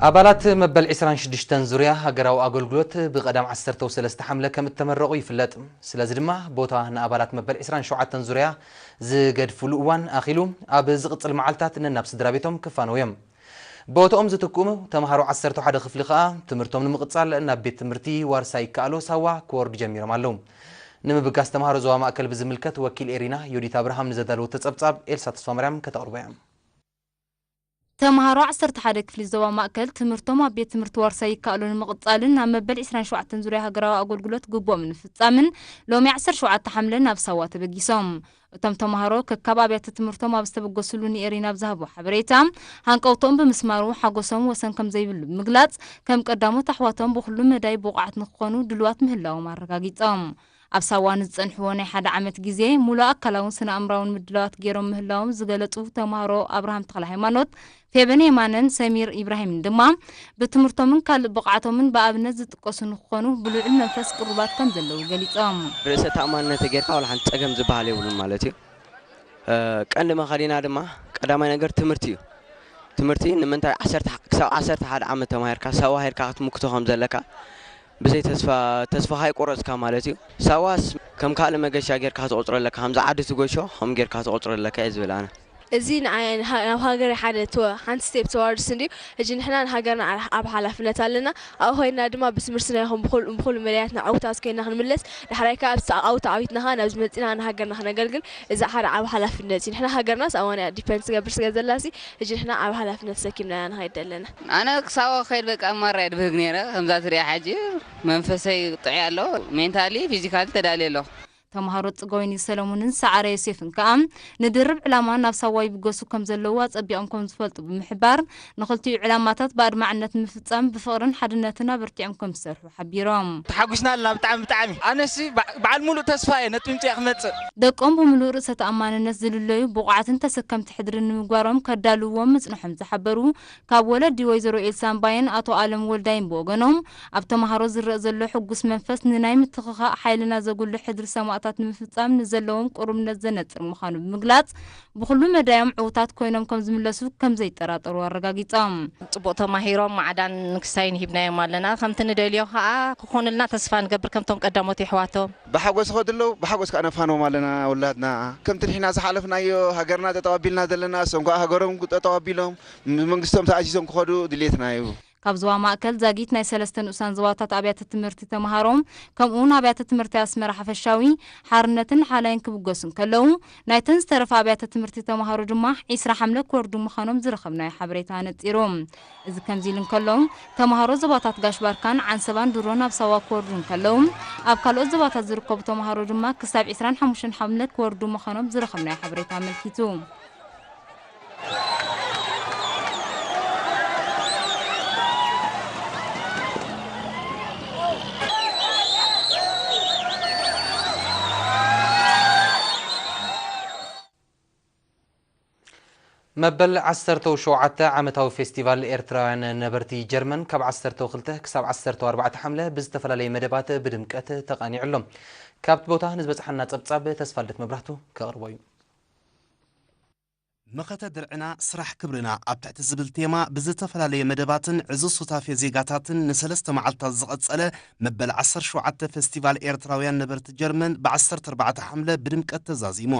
ኣባላት መበል ዕስራን ሽዱሽተን ዙርያ ሃገራዊ ኣገልግሎት ብቐዳም ዓሰርተ ሰለስተ ሓምለ ከም እተመረቑ ይፍለጥ። ስለዚ ድማ ቦታ ንኣባላት መበል ዕስራን ሸውዓተን ዙርያ ዝገድፍሉ እዋን ኣኺሉ ኣብ ዝቕጽል መዓልታት ነናብ ስድራ ቤቶም ክፋነዉ እዮም። ቦታኦም ዝትክኡ ተምሃሮ ዓሰርተ ሓደ ክፍሊ ከኣ ትምህርቶም ንምቕጻል ናብ ቤት ትምህርቲ ዋርሳይ ይከኣሎ ሳዋ ክወርዱ ጀሚሮም ኣለዉ። ንምብጋስ ተምሃሮ ዞባ ማእከል ብዝምልከት ወኪል ኤሪና ዮዲት ኣብርሃም ንዘዳለወቶ ጸብጻብ ኤልሳ ተስፋማርያም ከተቕርቦ እያ። ተምሃሮ ዓሰርተ ሓደ ክፍሊ ዞባ ማእከል ትምህርቶም ኣብ ቤት ትምህርቲ ዋርሳይ ይከኣሎ ንምቕጻልን ናብ መበል ዕስራን ሸውዓተን ዙርያ ሃገራዊ ኣገልግሎት ግቡኦም ንምፍጻምን ሎሚ ዓሰርተ ሸውዓተ ሓምለ ናብ ሳዋ ተበጊሶም። እቶም ተምሃሮ ከካብ ኣብያተ ትምህርቶም ኣብ ዝተበገስሉ ንኤሪና ኣብ ዝሃቦ ሓበሬታ፣ ሃንቀውቶኦም ብምስማሩ ሓጎሶም ወሰን ከም ዘይብሉ ብምግላጽ፣ ከም ቀዳሞት ኣሕዋቶም ብኹሉ መዳይ ብቑዓት ንክኾኑ ድልዋት ምህላዎም ኣረጋጊጾም። ኣብ ሳዋ ንዝጸንሕዎ ናይ ሓደ ዓመት ግዜ፣ ሙሉእ ኣካላውን ስነ ኣእምራውን ምድላዋት ገይሮም ምህላዎም ዝገለጹ ተምሃሮ ኣብርሃም ተኽለ ሃይማኖት፣ ፌበን የማነን ሰሚር ኢብራሂምን ድማ፣ ብትምህርቶምን ካልእ ብቕዓቶምን ብኣብነት ዝጥቀሱ ንክኾኑ ብልዑል መንፈስ ቅሩባት ከም ዘለዉ ገሊጾም። ርእሰ ተኣማንነት ጌርካ ዋላ ሓንቲ ጸገም ዝበሃል የብሉን ማለት እዩ። እ፣ ቀንዲ መኸዲና ድማ ቀዳማይ ነገር ትምህርቲ እዩ። ትምህርቲ ንምንታይ ዓሰርተ ክሳብ ዓሰርተ ሓደ ዓመት ተማሂርካ ሳዋ ሄድካ ክትምክቶ ከም ዘለካ ብዘይ ተስፋ፣ ተስፋ ሃይቆረጽካ ማለት እዩ። ሳዋስ ከም ካልእ መገሻ ጌርካ ክትቆጽሮ ኣለካ፣ ከምዚ ዓዲ ትጎሾ ከም ጌርካ ክትቆጽሮ ኣለካ እየ ዝብል ኣነ። እዚ ንዓይ ንሃ-፣ ናብ ሃገር ሓደ ተወ-፣ ሓንቲ ስቴፕ ተዋርድስ እንድዩ። ሕጂ ንሕና ንሃገርና ዓ-፣ ኣብ ሓላፍነት ኣለና። ኣብኡ ኮይንና ድማ ብትምህርትና ይኹን ብኹል-፣ ብኹሉ መዳያትና ዕውታት ኮይንና ክንምለስ፣ ዳሕራይ ከኣ ኣብቲ ዓውታ ዓዊትና ከኣ ናብዚ መጺና ንሃገርና ክነገልግል፣ እዚ ሓደ ዓቢ ሓላፍነት እዩ። ንሕና ሃገርናስ ኣባና እያ ዲፐንድ ትገብር ስለ ዘላሲ፣ ሕጂ ንሕና ዓቢ ሓላፍነት ተሰኪምና ኢና ንኸይድ ዘለና። ኣነ ክሳብ ከይድ በቃ እማራ እየ ድብህግ ነይረ። ከምዛ ትሪኣ ሕጂ መንፈሰይ ጥዑይ ኣሎ፣ ሜንታሊ ፊዚካሊ ተዳልየ ኣለኹ። ተምሃሮ ጽገወይኒ ሰለሙንን ሰዓረ ዮሴፍን ከኣ ንድርብ ዕላማ ናብ ሳዋ ይብገሱ ከም ዘለዉ ኣጸቢቖም ከም ዝፈልጡ ብምሕባር፣ ንኽልቲኡ ዕላማታት ብኣድማዕነት ንምፍጻም ብፍቕርን ሓድነትን ኣበርቲዖም ከም ዝሰርሑ ሓቢሮም። ተሓጒስና ኣለና ብጣዕሚ፣ ብጣዕሚ። ኣነሲ በዓ-፣ በዓል ሙሉእ ተስፋ እየ ነቲ ምምጽኣ ክመጽእ። ደቆም ብምሉእ ርእሰ ተኣማንነት ዝልለዩ፣ ብቑዓትን ተሰከምቲ ሕድርን ንምግባሮም ከዳልውዎም ምጽንሖም ዝሓበሩ ካብ ወለዲ ወይዘሮ ኤልሳ እምባየን ኣቶ ኣለም ወልዳይን ብወገኖም፣ ኣብ ተምሃሮ ዝረኣ ዘሎ ሕጉስ መንፈስ ንናይ ምትኽኻእ ሓይልና ዘጉልሕ ሕድሪ ሰማእታት ንምፍጻም ንዘለዎም ቅሩብነት ዘነጽር ምዃኑ ብምግላጽ፣ ብኹሉ መዳዮም ዕዉታት ኮይኖም ከም ዝምለሱ ከም ዘይጠራጠሩ ኣረጋጊጾም። ጽቡቕ ተማሂሮም ማዕዳን ንክሳይን ሂብናዮም ኣለና። ከምቲ ንደልዮ ከኣ ክኾኑልና ተስፋ ንገብር ከምቶም ቀዳሞት የሕዋቶም። ብሓጎስ ይኸዱ ኣለዉ፣ ብሓጎስ ከኣ ነፋንዎም ኣለና ውላድና። ከምቲ ንሕና ዝሓለፍናዮ ሃገርና ጠጠው ኣቢልና ዘለና፣ እሶም ከኣ ሃገሮም ጠጠው ኣቢሎም ምስ መንግስቶም ተኣዚዞም ክኸዱ ድሌትና እዩ። ካብ ዞባ ማእከል ዛጊት ናይ ሰለስተ ንኡሳን ዞባታት ኣብያተ ትምህርቲ ተምሃሮ፣ ከምኡውን ኣብያተ ትምህርቲ ኣስመራ ሓፈሻዊ ሓርነትን ሓላይን ክብገሱ እንከለዉ፣ ናይተን ዝተረፋ ኣብያተ ትምህርቲ ተምሃሮ ድማ ዒስራ ሓምለ ክወርዱ ምዃኖም ዝረኸብናዮ ሓበሬታ ኣነጺሩ። እዚ ከምዚ ኢሉ እንከሎ፣ ተምሃሮ ዞባታት ጋሽ ባርካን ዓንሰባን ድሮን ኣብ ሳዋ ክወርዱ እንከለዉ፣ ኣብ ካልኦት ዞባታት ዝርከቡ ተምሃሮ ድማ ክሳብ ዒስራን ሓሙሽተን ሓምለ ክወርዱ ምዃኖም ዝረኸብናዮ ሓበሬታ ኣመልኪቱ። መበል ዓሰርተ ሸውዓተ ዓመታዊ ፌስቲቫል ኤርትራውያን ነበርቲ ጀርመን ካብ ዓሰርተ ክልተ ክሳብ ዓሰርተ ኣርባዕተ ሓምለ ብዝተፈላለየ መደባት ብድምቀት ተቓኒዑ ኣሎ። ካብቲ ቦታ ንዝበጽሓና ጸብጻብ ተስፋልደት መብራህቱ ከቕርቦ እዩ። መኸተ ድርዕና ስራሕ ክብርና ኣብ ትሕቲ ዝብል ቴማ ብዝተፈላለየ መደባትን ዕዙዝ ሱታፌ ዜጋታትን ንሰለስተ መዓልታት ዝቐጸለ መበል ዓሰርተ ሸውዓተ ፌስቲቫል ኤርትራውያን ነበርቲ ጀርመን ብ ዓሰርተ ኣርባዕተ ሓምለ ብድምቀት ተዛዚሙ።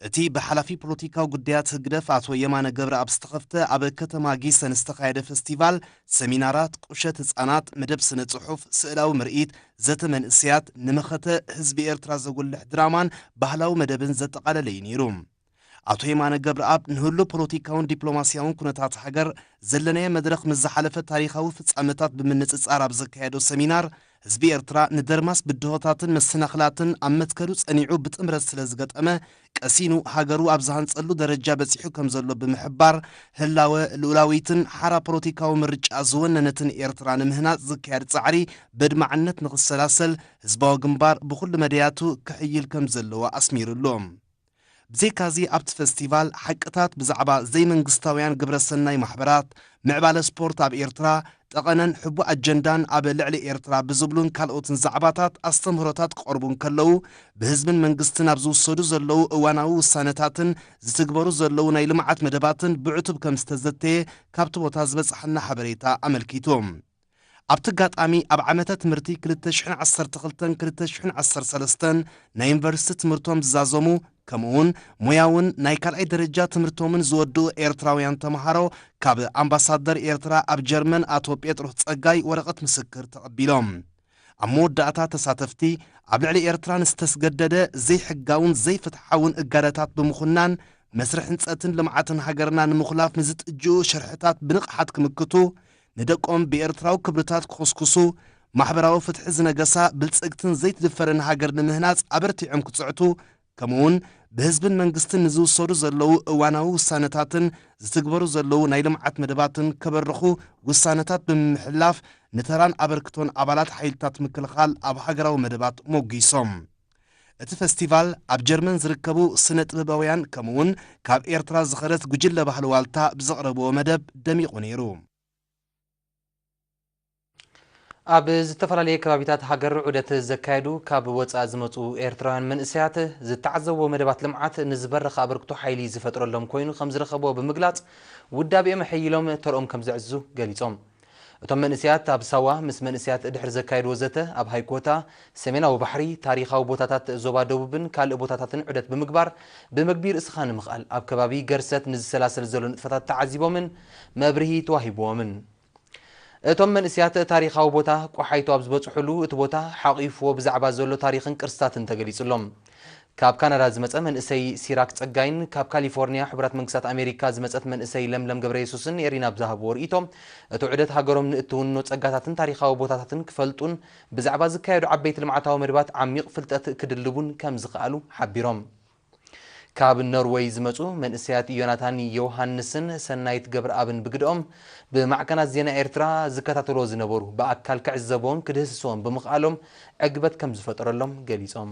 እቲ ብሓላፊ ፖለቲካዊ ጉዳያት ህግደፍ ኣቶ የማነ ገብረኣብ ዝተኸፍተ ኣብ ከተማ ጊሰን ዝተኻየደ ፌስቲቫል ሰሚናራት፣ ቁሸት ህጻናት፣ መደብ ስነ ጽሑፍ፣ ስእላዊ ምርኢት፣ ዘተ መንእሰያት፣ ንመኸተ ህዝቢ ኤርትራ ዘጉልሕ ድራማን ባህላዊ መደብን ዘጠቓለለ እዩ ነይሩ። ኣቶ የማነ ገብረኣብ ንህሉ ፖለቲካውን ዲፕሎማስያውን ኩነታት ሃገር ዘለናዮ መድረኽ ምስ ዝሓለፈ ታሪኻዊ ፍጻመታት ብምንጽጻር ኣብ ዘካየዶ ሰሚናር፣ ህዝቢ ኤርትራ ንደርማስ ብድሆታትን መሰናኽላትን ኣብ መትከሉ ጸኒዑ ብጥምረት ስለ ዝገጠመ፣ ቀሲኑ ሃገሩ ኣብ ዝሃንጸሉ ደረጃ በጺሑ ከም ዘሎ ብምሕባር፣ ህላወ ልኡላዊትን ሓራ ፖለቲካዊ ምርጫ ዝወነነትን ኤርትራ ንምህናጽ ዝካየድ ጻዕሪ በድማዕነት ንኽሰላሰል ህዝባዊ ግንባር ብኹሉ መዳያቱ ክሕይል ከም ዘለዎ ኣስሚሩሉ። ብዘይካዚ ኣብቲ ፈስቲቫል ሓቅታት ብዛዕባ ዘይመንግስታውያን ግብረሰናይ ማሕበራት፣ ምዕባለ ስፖርት ኣብ ኤርትራ፣ ጠቐነን ሕቡእ ኣጀንዳን ኣብ ልዕሊ ኤርትራ ብዝብሉን ካልኦትን ዛዕባታት ኣስተምህሮታት ክቐርቡ እንከለዉ፣ ብህዝብን መንግስትን ኣብ ዝውሰዱ ዘለዉ እዋናዊ ውሳነታትን ዝትግበሩ ዘለዉ ናይ ልምዓት መደባትን ብዕቱብ ከም ዝተዘተየ ካብቲ ቦታ ዝበጽሓና ሓበሬታ ኣመልኪቱ። ኣብቲ ኣጋጣሚ ኣብ ዓመተ ትምህርቲ ክልተ ሽሕን ዓሰርተ ክልተን ክልተ ሽሕን ዓሰርተ ሰለስተን ናይ ዩኒቨርሲቲ ትምህርቶም ዝዛዘሙ፣ ከምኡውን ሞያውን ናይ ካልኣይ ደረጃ ትምህርቶምን ዝወድኡ ኤርትራውያን ተምሃሮ ካብ ኣምባሳደር ኤርትራ ኣብ ጀርመን ኣቶ ጴጥሮስ ጸጋይ ወረቐት ምስክር ተቐቢሎም። ኣብ መወዳእታ ተሳተፍቲ ኣብ ልዕሊ ኤርትራ ንዝተስገደደ ዘይሕጋውን ዘይፍትሓውን እጋዳታት ብምኹናን መስርሕ ህንጸትን ልምዓትን ሃገርና ንምኹላፍ ንዝጥጅኡ ሽርሕታት ብንቕሓት ክምክቱ፣ ንደቆም ብኤርትራዊ ክብርታት ክኹስኩሱ፣ ማሕበራዊ ፍትሒ ዝነገሳ ብልጽግትን ዘይትድፈርን ሃገር ንምህናጽ ኣበርቲዖም ክጽዕቱ፣ ከምኡውን ብህዝብን መንግስትን ንዝውሰዱ ዘለዉ እዋናዊ ውሳነታትን ዝትግበሩ ዘለዉ ናይ ልምዓት መደባትን ከበርኹ ውሳነታት ብምምሕልላፍ ንተራን ኣበርክቶን ኣባላት ሓይልታት ምክልኻል ኣብ ሃገራዊ መደባት ሞጒሶም። እቲ ፈስቲቫል ኣብ ጀርመን ዝርከቡ ስነ ጥበባውያን ከምኡውን ካብ ኤርትራ ዝኸደት ጉጅለ ባህሊ ዋልታ ብዘቕረብዎ መደብ ደሚቑ ነይሩ። ኣብ ዝተፈላለየ ከባቢታት ሃገር ዑደት ዘካየዱ ካብ ወጻኢ ዝመጹ ኤርትራውያን መንእሰያት ዝተዓዘብዎ መደባት ልምዓት ንዝበረኸ ኣበርክቶ ሓይሊ ዝፈጥረሎም ኮይኑ ከም ዝረኸብዎ ብምግላጽ ውዳቤኦም ኣሐይሎም ተርኦም ከም ዘዕዝዙ ገሊጾም። እቶም መንእሰያት ኣብ ሳዋ ምስ መንእሰያት ድሕሪ ዘካየድዎ ዘተ ኣብ ሃይኮታ፣ ሰሜናዊ ባሕሪ፣ ታሪኻዊ ቦታታት ዞባ ደቡብን ካልእ ቦታታትን ዑደት ብምግባር ብመግቢ ርእስኻ ንምኽኣል ኣብ ከባቢ ገርሰት ንዝሰላሰል ዘሎ ንጥፈታት ተዓዚቦምን መብርሂ ተዋሂብዎምን። እቶም መንእስያት ታሪኻዊ ቦታ ቆሓይቶ ኣብ ዝበጽሑሉ፣ እቲ ቦታ ሓቒፍዎ ብዛዕባ ዘሎ ታሪኽን ቅርስታትን ተገሊጹሎም። ካብ ካናዳ ዝመጸ መንእሰይ ሲራክ ጸጋይን ካብ ካሊፎርኒያ ሕቡራት መንግስታት ኣሜሪካ ዝመጸት መንእሰይ ለምለም ገብረየሱስን ኤሪና ብዝሃብዎ ርእይቶ፣ እቲ ዑደት ሃገሮም ንእትውንኖ ጸጋታትን ታሪኻዊ ቦታታትን ክፈልጡን ብዛዕባ ዝካየዱ ዓበይቲ ልምዓታዊ መደባት ዓሚቕ ፍልጠት ክድልቡን ከም ዝኸኣሉ ሓቢሮም። ካብ ኖርወይ ዝመጹ መንእሰያት ዮናታን ዮሃንስን ሰናይት ገብረኣብን ብግድኦም፣ ብማዕከናት ዜና ኤርትራ ዝከታተልዎ ዝነበሩ ብኣካል ክዕዘብዎን ክድህስስዎን ብምኽኣሎም ዕግበት ከም ዝፈጠረሎም ገሊጾም።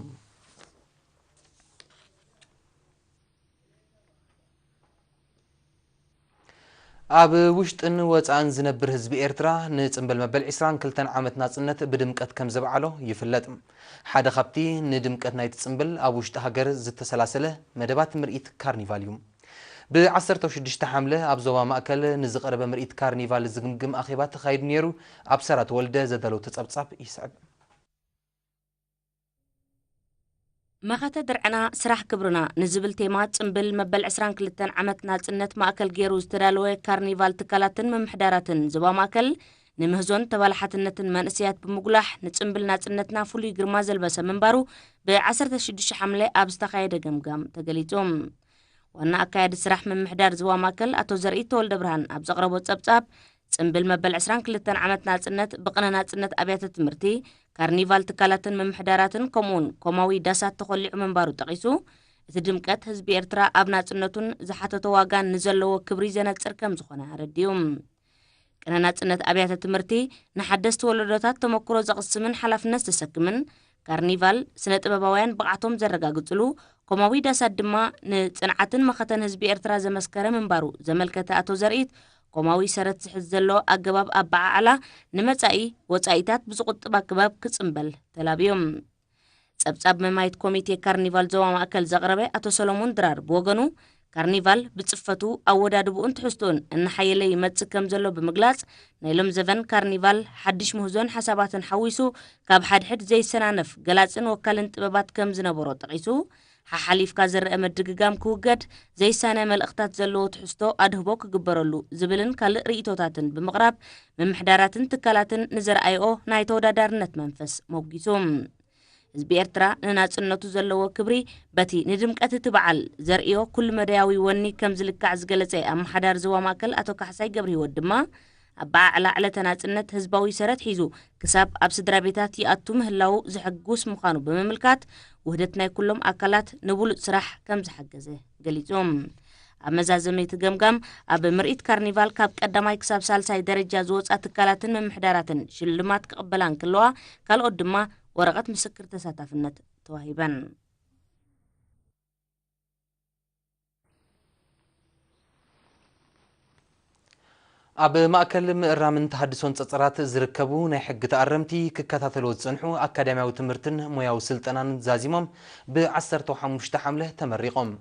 ኣብ ውሽጥን ወጻእን ዝነብር ህዝቢ ኤርትራ ንጽምብል መበል ዕስራን ክልተን ዓመት ናጽነት ብድምቀት ከም ዘብዓሎ ይፍለጥ። ሓደ ካብቲ ንድምቀት ናይቲ ጽምብል ኣብ ውሽጢ ሃገር ዝተሰላሰለ መደባት ምርኢት ካርኒቫል እዩ። ብ ዓሰርተ ሽዱሽተ ሓምለ ኣብ ዞባ ማእከል ንዝቐረበ ምርኢት ካርኒቫል ዝግምግም ኣኼባ ተኻይዱ ነይሩ። ኣብ ሰራ ተወልደ ዘዳለወቶ ጸብጻብ ይስዕብ። መኸተ ድርዕና ስራሕ ክብርና ንዝብል ቴማ ጽምብል መበል ዕስራን ክልተን ዓመት ናጽነት ማእከል ገይሩ ዝተዳለወ ካርኒቫል ትካላትን ምምሕዳራትን ዞባ ማእከል ንምህዞን ተባላሓትነትን መንእሰያት ብምጉላሕ ንጽምብል ናጽነትና ፍሉይ ግርማ ዘልበሰ ምንባሩ ብ ዓሰርተ ሽዱሽተ ሓምለ ኣብ ዝተኻየደ ገምጋም ተገሊጹ። ዋና ኣካያዲ ስራሕ ምምሕዳር ዞባ ማእከል ኣቶ ዘርኢ ተወልደ ብርሃን ኣብ ዘቕረቦ ጸብጻብ፣ ጽምብል መበል ዕስራን ክልተን ዓመት ናጽነት ብቕነ ናጽነት ኣብያተ ትምህርቲ፣ ካርኒቫል ትካላትን ምምሕዳራትን ከምኡውን ኮማዊ ዳሳት ተኾሊዑ ምንባሩ ጠቒሱ፣ እቲ ድምቀት ህዝቢ ኤርትራ ኣብ ናጽነቱን ዝሓተቶ ዋጋን ንዘለዎ ክብሪ ዘነጽር ከም ዝኾነ ኣረዲኡ። ቅነ ናጽነት ኣብያተ ትምህርቲ ንሓደስቲ ወለዶታት ተመክሮ ዘቕስምን ሓላፍነት ዘሰክምን፣ ካርኒቫል ስነ ጥበባውያን ብቕዓቶም ዘረጋግጽሉ፣ ኮማዊ ዳሳት ድማ ንጽንዓትን መኸተን ህዝቢ ኤርትራ ዘመስከረ ምንባሩ ዘመልከተ ኣቶ ዘርኢት፣ ኮማዊ ሰረት ዝሕዝ ዘሎ ኣገባብ ኣበዓዕላ ንመጻኢ ወጻኢታት ብዝቑጥብ ኣገባብ ክጽምበል ተላብዮም። ጸብጻብ መማየት ኮሚቴ ካርኒቫል ዞባ ማእከል ዘቕረበ ኣቶ ሰሎሞን ድራር ብወገኑ፣ ካርኒቫል ብጽፈቱ፣ ኣወዳድብኡን ትሕዝቶኡን እናሓየለ ይመጽእ ከም ዘሎ ብምግላጽ፣ ናይ ሎም ዘበን ካርኒቫል ሓድሽ ምህዞን ሓሳባትን ሓዊሱ ካብ ሓድሕድ ዘይሰናነፍ ገላጽን ወካልን ጥበባት ከም ዝነበሮ ጠቒሱ፣ ሓሓሊፍካ ዝረአ ምድግጋም ክውገድ፣ ዘይሳነ መልእኽታት ዘለዎ ትሕዝቶ ኣድህቦ ክግበረሉ ዝብልን ካልእ ርእይቶታትን ብምቕራብ፣ ምምሕዳራትን ትካላትን ንዘርኣይኦ ናይ ተወዳዳርነት መንፈስ ሞጒሱ። ህዝቢ ኤርትራ ንናጽነቱ ዘለዎ ክብሪ በቲ ንድምቀት እቲ በዓል ዘርእዮ ኩሉ መዳያዊ ወኒ ከም ዝልካዕ ዝገለጸ ኣመሓዳሪ ዞባ ማእከል ኣቶ ካሕሳይ ገብረሂወት ድማ፣ ኣበዓዕላ ዕለተ ናጽነት ህዝባዊ ሰረት ሒዙ ክሳብ ኣብ ስድራ ቤታት ይኣቱ ምህላዉ ዘሐጉስ ምዃኑ ብምምልካት፣ ውህደት ናይ ኩሎም ኣካላት ንብሉጽ ስራሕ ከም ዝሓገዘ ገሊጹ። ኣብ መዛዘሚ እቲ ገምጋም፣ ኣብ ምርኢት ካርኒቫል ካብ ቀዳማይ ክሳብ ሳልሳይ ደረጃ ዝወጻ ትካላትን ምምሕዳራትን ሽልማት ክቕበላ እንከለዋ፣ ካልኦት ድማ ወረቐት ምስክር ተሳታፍነት ተዋሂበን። ኣብ ማእከል ምእራምን ተሃድሶን ጸጸራት ዝርከቡ ናይ ሕጊ ተኣረምቲ ክከታተልዎ ዝጸንሑ ኣካዳሚያዊ ትምህርትን ሞያዊ ስልጠናን ዛዚሞም ብ15 ሓምለ ተመሪቖም።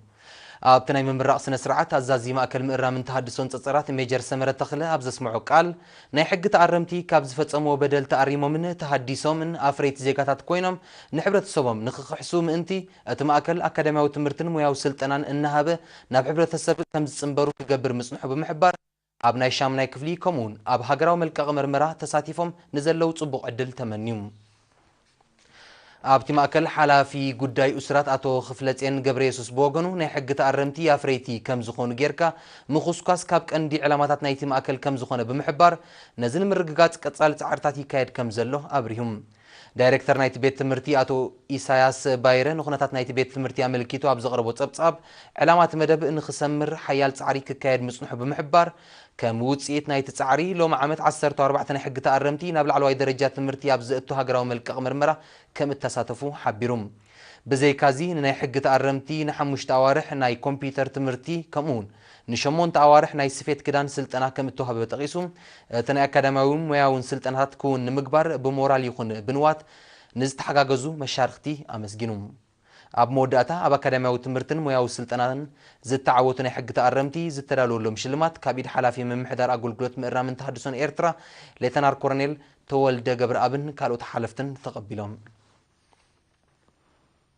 ኣብቲ ናይ ምምራቕ ስነ ስርዓት ኣዛዚ ማእከል ምእራምን ተሃድሶን ጸጸራት ሜጀር ሰመረ ተኽለ ኣብ ዘስምዖ ቃል፣ ናይ ሕጊ ተኣረምቲ ካብ ዝፈጸምዎ በደል ተኣሪሞምን ተሃዲሶምን ኣፍረይቲ ዜጋታት ኮይኖም ንሕብረተሰቦም ንኽኽሕሱ ምእንቲ እቲ ማእከል ኣካዳሚያዊ ትምህርትን ሞያዊ ስልጠናን እናሃበ ናብ ሕብረተሰብ ከም ዝጽንበሩ ክገብር ምጽንሑ ብምሕባር፣ ኣብ ናይ ሻምናይ ክፍሊ ከምኡውን ኣብ ሃገራዊ መልቀቕ መርመራ ተሳቲፎም ንዘለዉ ጽቡቕ ዕድል ተመንዩ። ኣብቲ ማእከል ሓላፊ ጉዳይ እሱራት ኣቶ ክፍለጼን ገብረየሱስ ብወገኑ፣ ናይ ሕጊ ተኣረምቲ ኣፍረይቲ ከም ዝኾኑ ጌርካ ምኹስኳስ ካብ ቀንዲ ዕላማታት ናይቲ ማእከል ከም ዝኾነ ብምሕባር፣ ነዚ ንምርግጋጽ ቀጻሊ ጻዕርታት ይካየድ ከም ዘሎ ኣብሪሁ። ዳይሬክተር ናይቲ ቤት ትምህርቲ ኣቶ ኢሳያስ ባይረ ንኹነታት ናይቲ ቤት ትምህርቲ ኣመልኪቱ ኣብ ዘቕረቦ ጸብጻብ፣ ዕላማ እቲ መደብ ንኽሰምር ሓያል ጻዕሪ ክካየድ ምጽንሑ ብምሕባር፣ ከም ውጽኢት ናይቲ ጻዕሪ፣ ሎሚ ዓመት ዓሰርተ ኣርባዕተ ናይ ሕጊ ተኣረምቲ ናብ ላዕለዋይ ደረጃ ትምህርቲ ኣብ ዘእቱ ሃገራዊ መልቀቕ መርመራ ከም እተሳተፉ ሓቢሩ። ብዘይካዚ፣ ንናይ ሕጊ ተኣረምቲ ንሓሙሽተ ኣዋርሕ ናይ ኮምፒውተር ትምህርቲ፣ ከምኡውን ንሸሞንተ ኣዋርሕ ናይ ስፌት ክዳን ስልጠና ከም እተዋህበ ጠቒሱ፣ እቲ ናይ ኣካዳሚያውን ሞያውን ስልጠናታት ክውን ንምግባር ብሞራል ይኹን ብንዋት ንዝተሓጋገዙ መሻርኽቲ ኣመስጊኑ። ኣብ መወዳእታ፣ ኣብ ኣካዳሚያዊ ትምህርትን ሞያዊ ስልጠናን ዝተዓወቱ ናይ ሕጊ ተኣረምቲ ዝተዳለወሎም ሽልማት ካብ ኢድ ሓላፊ ምምሕዳር ኣገልግሎት ምእራምን ተሃድሶን ኤርትራ ሌተናር ኮሎኔል ተወልደ ገብረኣብን ካልኦት ሓለፍትን ተቐቢሎም።